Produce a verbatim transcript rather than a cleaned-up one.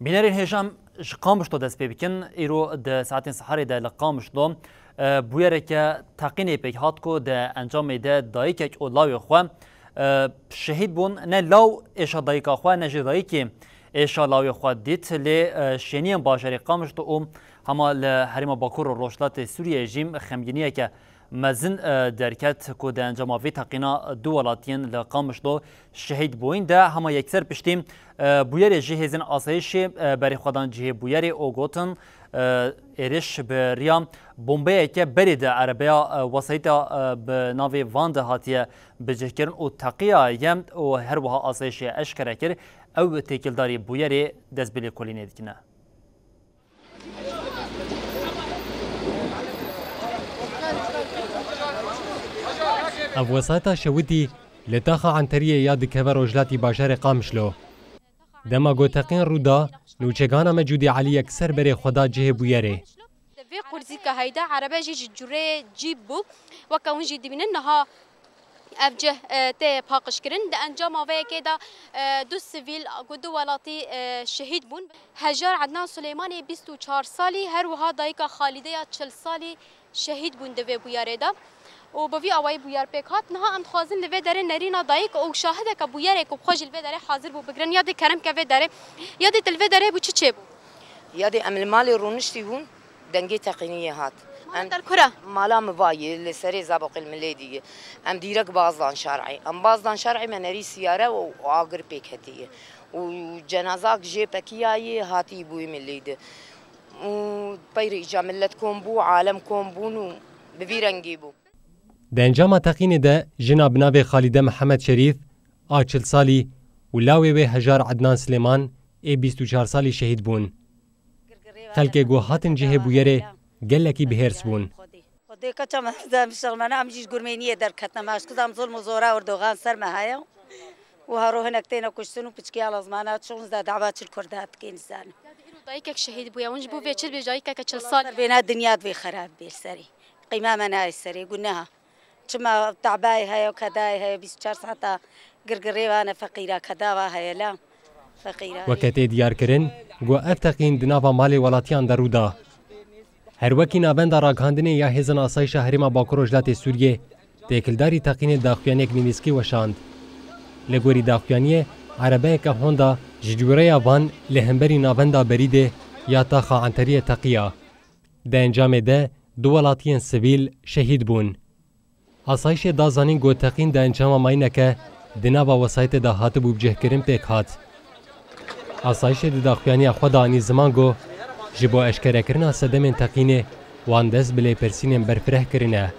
Bînerên hêja, em ji Qamişlo dest pê bikin. Îro di saetên siharê de li Qamişlo, e, bûyereke teqînê pêk hat ku di encamê de dayikek û lawê xwe, e, şehîd bûn. Ne law êşa dayika xwe, ne jî dayikê êşa lawê xwe dît. Lê, e, şêniyên bajarê Qamişlo û hema li herêma Bakur û Rojhilatê Sûriyeyê jî xemgîniyeke mezin, e, derket ku di encama vê teqîna du welatiyên li Qamişlo şehîd bûyîn de hema yekser piştî, e, bûyerê ji hêzên asayişê, e, berê xwe dan cihê bûyerê û gotin, e, êrîş bi riya bombeyeke berê de erebeya, e, wesayîta, e, bi navê van de hatiye bicihkirin û teqiya ye û her wiha asayişê eşkere kir, ew têkildarî bûyerê dest bi lêkolînê dikine. Ev wesayeta şewitî li taxa Enteriyê ya dikeve rojhilatî bajarê Qamişlo. Dema ku teqîn rû da, nûçegana Mecûdî Elî yekser berê xwe da cihê bûyerê. Di vê qurzîka heyde erebe jî ji cureyê cî bû. Weke hûn jî dibînin niha ev cih, e, tê paqijkirin. Di encama vê yekê de, e, du sivîl ku du welatî, e, şehîd bûn. Hejar Ednan Suleymanê bîst û çar salî, her wiha dayika Xalîde ya çil salî şehîd bûn di vê bûyerê de. Û bi vî awayî bûyer pêk hat. Niha em dixwazin li vê derê nerîna dayik û şahideke bûyerê ku bi xwe jî li vê derê hazir bû bigirin. Ya dê kerem ke vê derê, ya dê tu li vê derê bû çi çêbû? Ya dê em li malê rûniştî bûn, dengê teqîniyê hat. Mala Em te li kura? Mala min vayê li serê Zaboqê li Milêdî ye. Em dîrek bazdan şer'î. Em bazdan şer'î me nerî siyare û agir pêk hetiye. Û cenazak jê pekiyayê hatî bûyî milî de. Û peyre îca millet kom bû, alem kom bûn û bi vî rengî bû. Di encama teqînê de jina bi navê Xalîde Mihemed Şerîf a çil salî û lawê wê Hejar Ednan Silêman ê bîst û çar salî şehîd bûn. Xelkê ku hatin cihê bûyerê gelekî bi hêrs bûn. Xwedê keça me zem şixmene, em jî ji gurmêniyê derketine. Me ji kizam zulm û zora Erdogan ser me heye. Û haro hinek têne kuştin û piçkiya lazmana çûn zî dava çil kurda dikên zanin. Dayikek şehîd bûye, hûn ji bo vê çi dibêjin, dayikeke çil sal. Ser vêna dinya divê xerab bê li serê. Qîma me nayê serê, guneha. Çima tebayê heye û kedayê heye, bîst û çar saeta girgirê vane feqîra, keda va heye la. Feqîra. Weke tê diyarkirin, ku ev teqîn di nava malê welatiyan de rû da. Her wekî navenda ragihandinê ya hêzên asayişa Herêma Bakur Rojhilatê Sûriyê, têkildarî teqînê daxuyaniyek nivîskî weşand. Li gorî daxuyaniyê, erebeyeke Honda ji cûreya van li hemberî navenda Berîdê ya taxa Enteriyê teqiya. Di encamê de du welatiyên sivîl şehîd bûn. Asayişê da zanîn ku teqîn di encama mayîneke di nava wesayîtê de hatibû bicihkirin pêk hat. Asayişê di daxuyaniya xwe de anî ziman ku ji bo eşkerekirina sedemên teqînê wan dest bi lêpirsînên berfireh kirine.